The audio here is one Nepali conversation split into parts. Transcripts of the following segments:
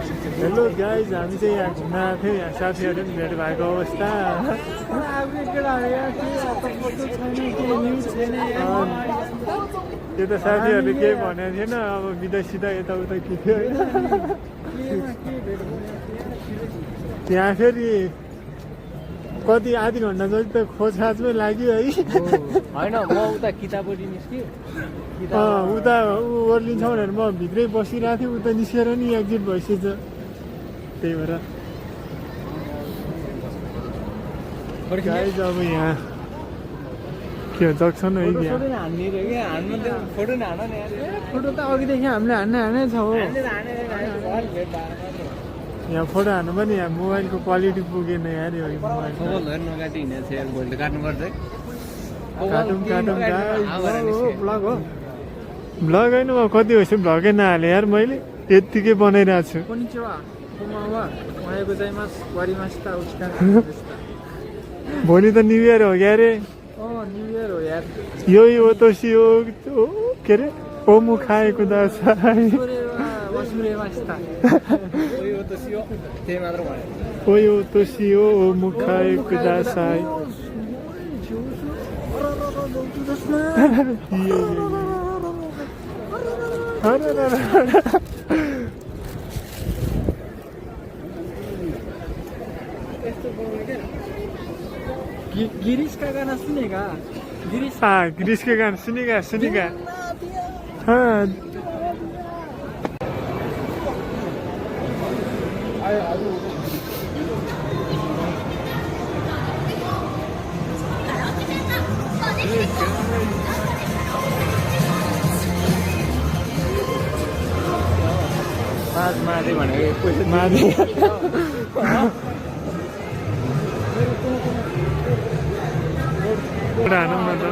हेलो गाइज, हामी चाहिँ यहाँ घुम्न आएको थियौँ। यहाँ साथीहरू पनि भेट भएको अवस्था। त्यो त साथीहरूले केही भनेको थिएन। अब विदेशिँदा यताउता के थियो होइन। त्यहाँ फेरि कति आधी घन्टा जति त खोजखाजमै लाग्यो है। होइन म उता किताबपट्टि निस्क्यो उता ओर्लिन्छ भनेर म भित्रै बसिरहेको थिएँ। उता निस्केर नि एक्जिट भइसकेछ। त्यही भएर गाइज अब यहाँ के हो जक्सन है। फोटो त अघिदेखि हामीले हान्नै छ हो। यहाँ फोटो हान्नु पनि यहाँ मोबाइलको क्वालिटी पुगेन यार। यो मोबाइल ब्लग हो। ब्लग होइन, म कति भएपछि भ्लगै नहालेँ यार। मैले यत्तिकै बनाइरहेको छु। भोलि त न्यु इयर हो क्या अरे। यो तोसी हो के अरे। ओमु खाएको दसाई। ओयो तोसी हो ओमु खाएको दसाई। गिरीश का गाना सुनेगा? हाँ, गिरीश के गाना सुनेगा। हाँ माधे भनेको माधे हानौँ न त।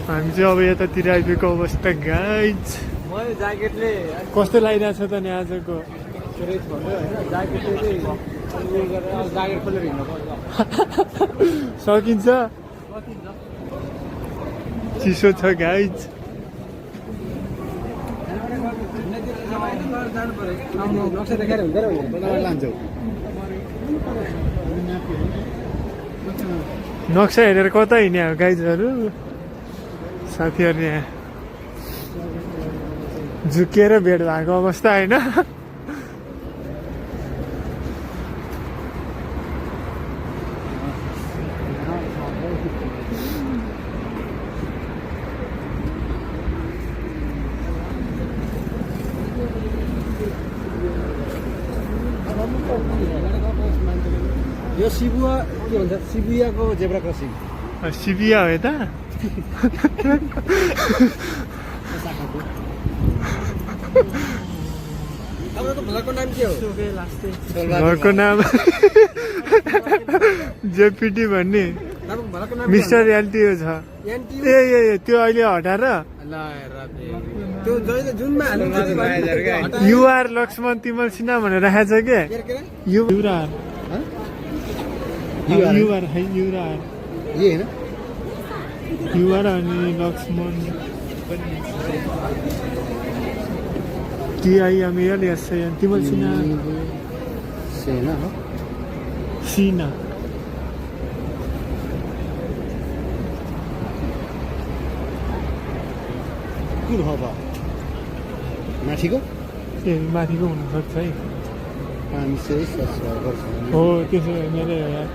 हामी चाहिँ अब यतातिर आइपुगेको अवस्था गाइज। कस्तो लागिरहेछ त नि आजको? सकिन्छ? चिसो छ गाइज। नक्सा हेरेर कता हिँड्ने हो गाइजहरू? साथीहरू यहाँ झुकिएर भेट भएको अवस्था होइन। यो शिबुया के भन्छ? शिबुयाको जेब्रा क्रसिङ। शिबिया हो त। घरको नाम के हो? घरको नाम जेपिटी भन्ने मिस्टर एलटिओ छ। ए त्यो अहिले हटाएर युआर लक्ष्मण तिमल सिन्हा भनेर राखेको छ के? युआर है युआर अनि लक्ष्मण TIMEL तिमल सिन्हा सिन्हा। माथिको ए माथिको हुनसक्छ है। हो त्यसो भए मेरै हो यार।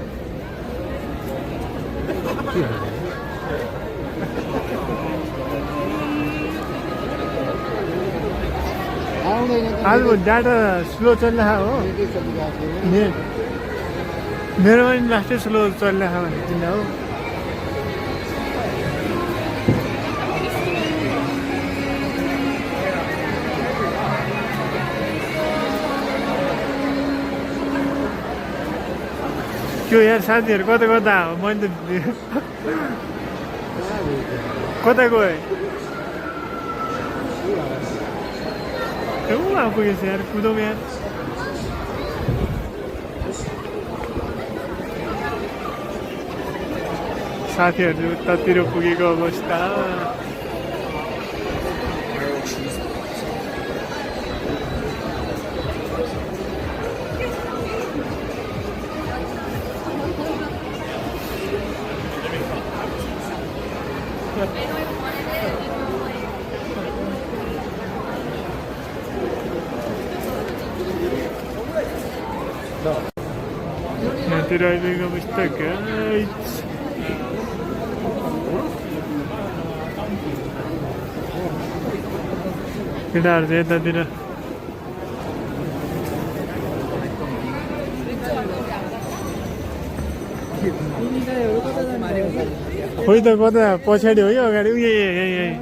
आज डाटा स्लो चलिरहेको हो। मेरो पनि लास्टै स्लो चलिरहेको भने किन हो। त्यो यार साथीहरू कता कता हो? मैले त कता गएँ? पुगेछ यार। कुदौँ यार। साथीहरू उतातिर पुगेको अवस्था। यहाँतिर अहिलेको अवस्था गाइस। केटाहरू चाहिँ यतातिर खोइ त कता पछाडि हो कि अगाडि यही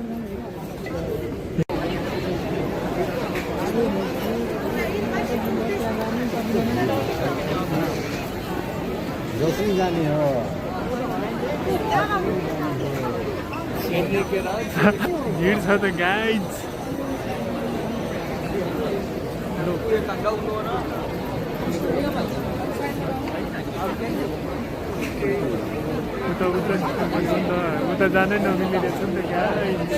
जोसिङ जाने हो भिड छ त गाइज। उता जानै नमिल्ने रहेछ नि त गाइज।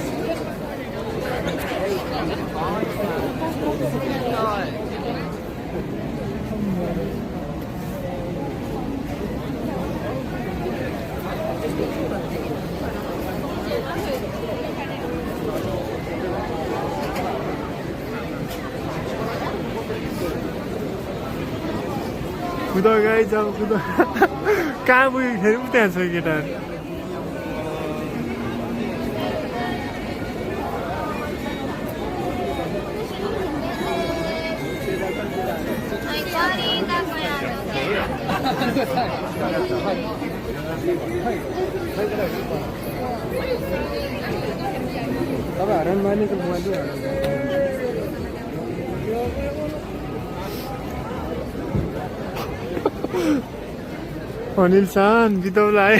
कुदा गाइज अब कुदा कहाँ पुग्यो फेरि उता छ केटाहरू। अब हरान मानेको मोबाइल अनिल सान बितौला है।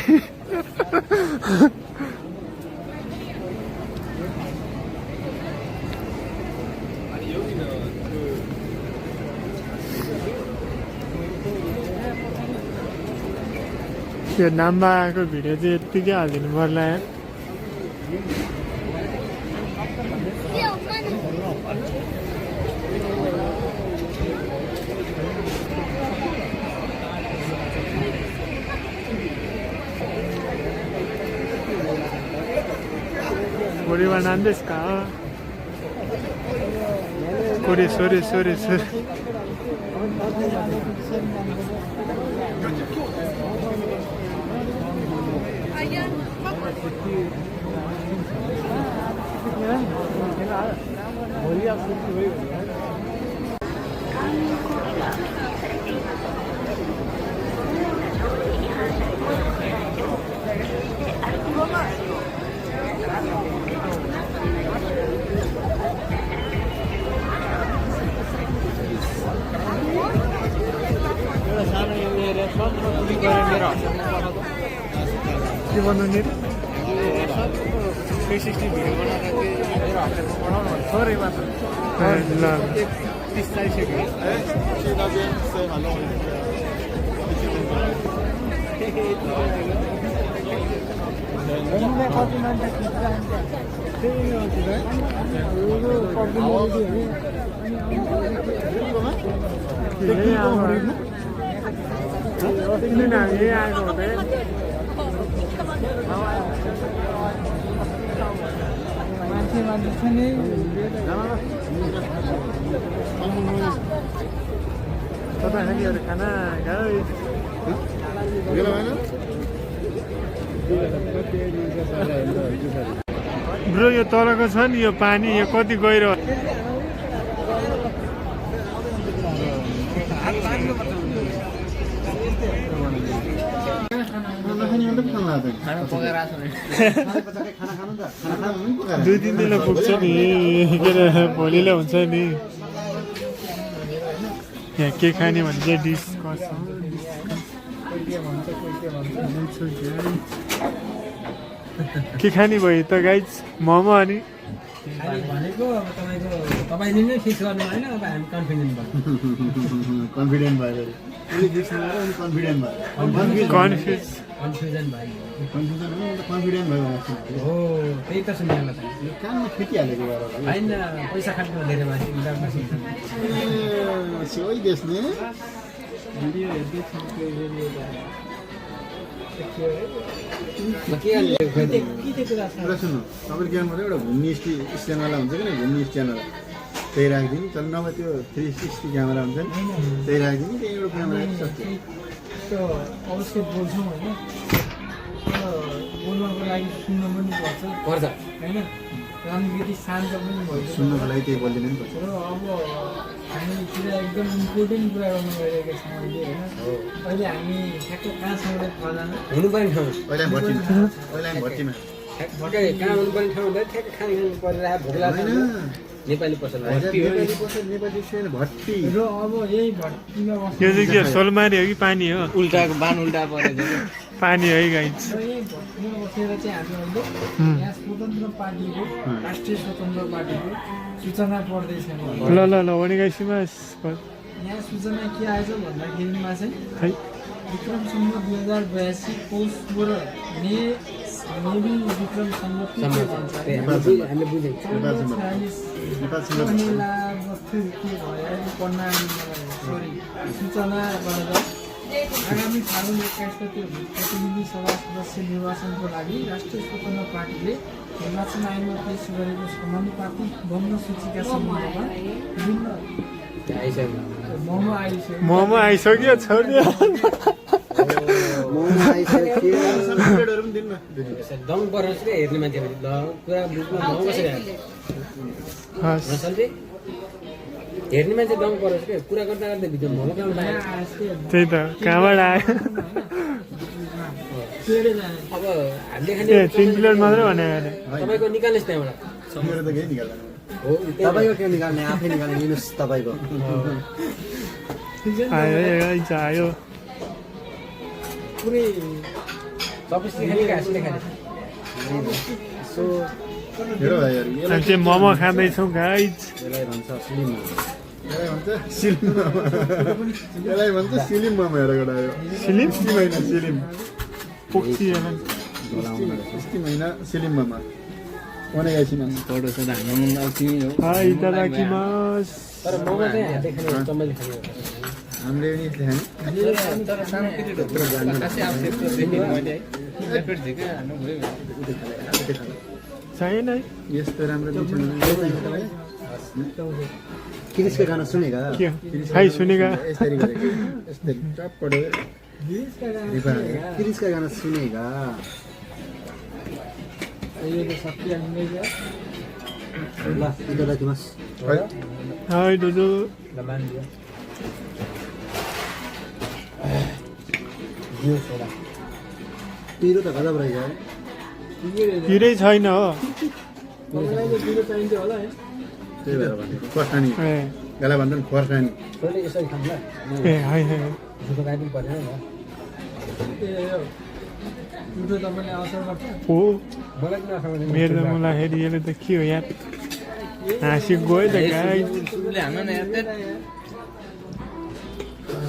त्यो नाम्बा आएको भिडियो चाहिँ यत्तिकै हालिदिनु पर्ला।これは何ですか？これそれそれそれ。के बनाउने 360 भिडियो बनाएर मेरो हस्टेलमा बनाउनु भने थोरै मात्र ल 30-40 सेकेन्ड आएको हुँदै मान्छे छ नि तपाईँहरू खाना ब्रो यो तलको छ नि यो पानी यो कति गहिरो दुई तिन दिन पुग्छ नि के अरे भोलिलाई हुन्छ नि यहाँ के खाने भने चाहिँ डिस के खाने भयो त गाइज मोमो अनि भनेको अब तपाईँले नै फिक्स गर्नु भएन अब हामी कन्फिडेन्ट भयो उसले फिक्स नगरेर उनी कन्फिडेन्ट भयो कन्फ्युज कन्फ्युजन भयो कन्फ्युजन हो कन्फिडेन्ट भयो हो त्यही त सुनिहाल्नु त यो कानमा ठिकिहालेको भएर होइन पैसा खानु धेरै मान्छे सोही देख्ने भिडियो हेर्दै छु के हाल्ने एउटा सुन्नु तपाईँले के गर्नु एउटा घुम्ने स्ट्यान्डवाला हुन्छ कि घुम्ने स्ट्यान्डवाला त्यही राखिदिनु तर नभए त्यो 360 क्यामेरा हुन्छ नि त्यही राखिदिनु त्यही एउटा क्यामेरा सक्छ त्यो अवश्य बोल्छौँ होइन बोल्नको लागि सुन्न पनि पर्छ होइन अलिकति शान्त पनि भयो सुन्नको लागि त्यही बोलिदिनु नि पर्छ र अब हामीतिर एकदम इम्पोर्टेन्ट कुरा गर्नु गइरहेको छौँ अहिले होइन अहिले हामी ठ्याक्क कहाँसम्म थाहा जानु हुनुपर्ने ठाउँ पहिला भट्टीमा ठ्याक्कै कहाँ हुनुपर्ने ठाउँ हुँदा ठ्याक्क खाने परिरहेको भोक लाग्छ नेपाली पसल नेपाली सेन भट्टी र अब यही भट्टीमा बस्नु यो चाहिँ के सोलमारी हो कि पानी हो उल्टाको बान उल्टा परेको पानी है गाइज र यही भट्टीमा बसेर चाहिँ हामी अहिले यहाँ स्वतन्त्र पार्टीको राष्ट्रिय स्वतन्त्र पार्टीको सूचना पढ्दैछौँ ल ल ल ओनेगाइसिमास यहाँ सूचना के आएछ भन्दाखेरिमा चाहिँ खै विक्रम सम्म 2082 पौष 16 मेबी विक्रम सम्म हामीले बुझेको सूचना गरेर आगामी फागुन 21 गते प्रतिनिधि सभा सदस्य निर्वाचनको लागि राष्ट्रिय स्वतन्त्र पार्टीले निर्वाचन आयोगमा पेश गरेको समानुपातिक बन्न सूचीका सम्बन्धमा विभिन्न मोमो आइसक्यो मोमो आइसक्यो छोड्ने सब्सक्राइबरहरू पनि दिनु न दङ परोस् क्या हेर्ने मान्छे ल पुरा बुझ्नु दङ कसरी नसल्टे हेर्ने मान्छे दङ परोस् क्या कुरा गर्दा गर्दै भिडियो मोमो खानु पाएन त्यही त कहाँबाट आयो अब हामीले खाने ए 3 प्लेट मात्रै भने अरे तपाईँको निकाल्नुहोस् त्यहाँबाट मेरो त केही निकाल्दैन हो तपाईँको के निकाल्ने आफै निकाल्ने लिनुहोस् तपाईँको आयो गाइज आयो पुरै चपिसले खाने कि हाँसले खाने सो हेर भाइहरू हामी चाहिँ मोमो खाँदैछौँ गाइज यसलाई भन्छ फिल्म यसलाई भन्छ सिलिम मामा हेरेको आयो सिलिम अस्ति महिना सिलिम पुग्छ अस्ति महिना सिलिम मामा ओनेगाइसिमा हाय इतादाकिमास तर मोमो चाहिँ हातले खाने हो चम्मचले खाने हो हामीले पनि यसले खाने छैन है यस्तो राम्रो मिठो किरिसको गाना सुनेका के खै सुनेका यसरी गरेको यस्तै टप्पड किरिसका गाना सुनेका यो त सकिहाल्ने ल इतादाकिमास हाय दोजो पिरो त गजब रहेछ है पिरै छैन हो चाहिन्छ होला है त्यही भएर भनेको खोर्सानी ए यसलाई भन्छ नि खोर्सानी छोरीले यसरी खान्छ ए हाय हाय झुको खाइ पनि परेन नि दुधो तपाईँले अवसर गर्छ ओ मलाई पनि नखाउने मेरो त मलाई यसले त के हो यार हाँसी गयो त गाइज सुरुले हाम्रो न यार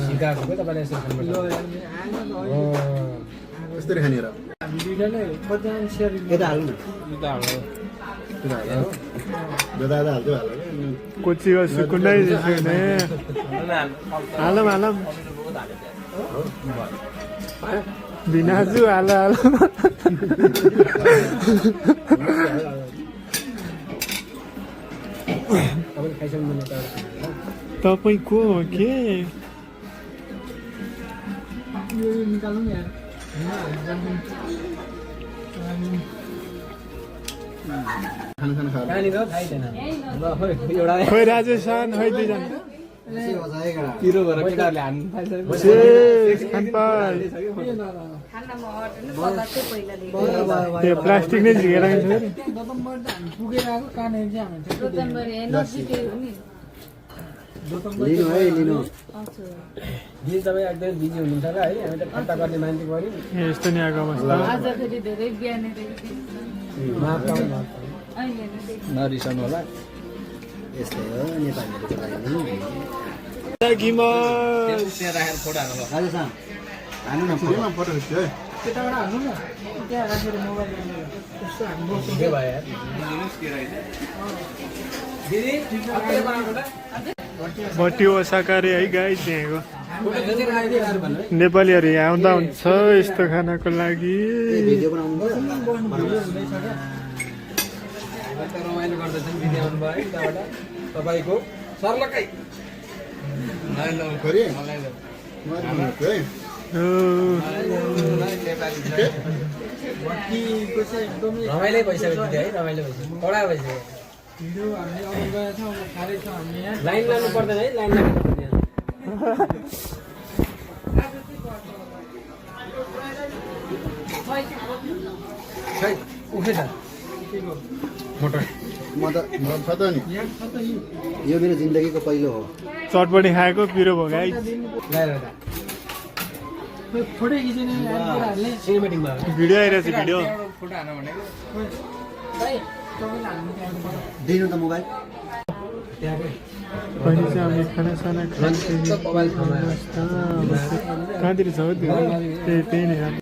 सिकाएको हो तपाईँले यसरी खानुपर्छ यसरी खाने र हामी दुइटा नै कतिजना सेयर यता हाल्नु न दादा हाल्दै हाल कोचीको सुकुन्दै जस्तो हुने हालम हालम बिनाजु हाल हाल तपाईँले खाइसक्नु त तपाईँ को हो के यो निकाल्नु नि यार खाना खाना खा कहाँनिर थाहै छैन ल खोइ एउटा खोइ राजेशान खै दुईजना पिरो भएर केटाहरूले हान्नु थालिसकेको खानपाल त्यो प्लास्टिक नै झिकेर आइन्छ फेरि दोतमबाट हामी पुगेर आएको कहाँनिर चाहिँ हामी लिनु है लिनु दिदी तपाईँ एकदमै बिजी हुनुहुन्छ होला है हामी त खर्च गर्ने मान्छे पऱ्यो ए, यस्तो नि आएको अवस्था आजखेरि धेरै बिहानै माफ पाउनु नरिसाउनु होला यस्तै हो नेपालीहरूको लागि लागिमास त्यहाँ राखेर फोटोहरू भयो राजेश हान्नु न ठुलोमा फोटो खिच्यो है त्यताबाट हाल्नु न त्यहाँ राखेर मोबाइल यस्तो हामी बस्छौँ के भयो यार दिदी अत्तै बनाएको त भट्टी ओसाकारे है गाइस यहाँको फोटो खिचेर राखिदिएर भन्नु है नेपालीहरू यहाँ आउँदा हुन्छ यस्तो खानाको लागि भिडियो बनाउनु रमाइलो गर्दैछन् दिदी आउनुभयो है त्यहाँबाट तपाईँको सर्लकै खोरी नेपाली है भट्टीको चाहिँ एकदमै रमाइलो भइसक्यो दिदी है रमाइलो भइसक्यो कडा भइसक्यो भिडियो हामीले अघि गएका छौँ अब खाँदै छौँ हामी यहाँ लाइन लानु पर्दैन है लाइन लाग्नु पर्दैन खै उठे त मोटर म त छ त नि यहाँ छ त यो मेरो जिन्दगीको पहिलो हो चटपटी खाएको पिरो भयो गाइस ल्याएर फोटो खिच्ने केटाहरूले सिनेमेटिकमा भिडियो आइरहेछ भिडियो फोटो हाल्नु भनेको भाइ तपाईँले हाल्नु त्यहाँको फोटो दिनु त मोबाइल त्यहाँकै अनि चाहिँ हामी खानासाना खान्छौँ मोबाइल फोनमा कहाँतिर छ हौ त्यो त्यही नै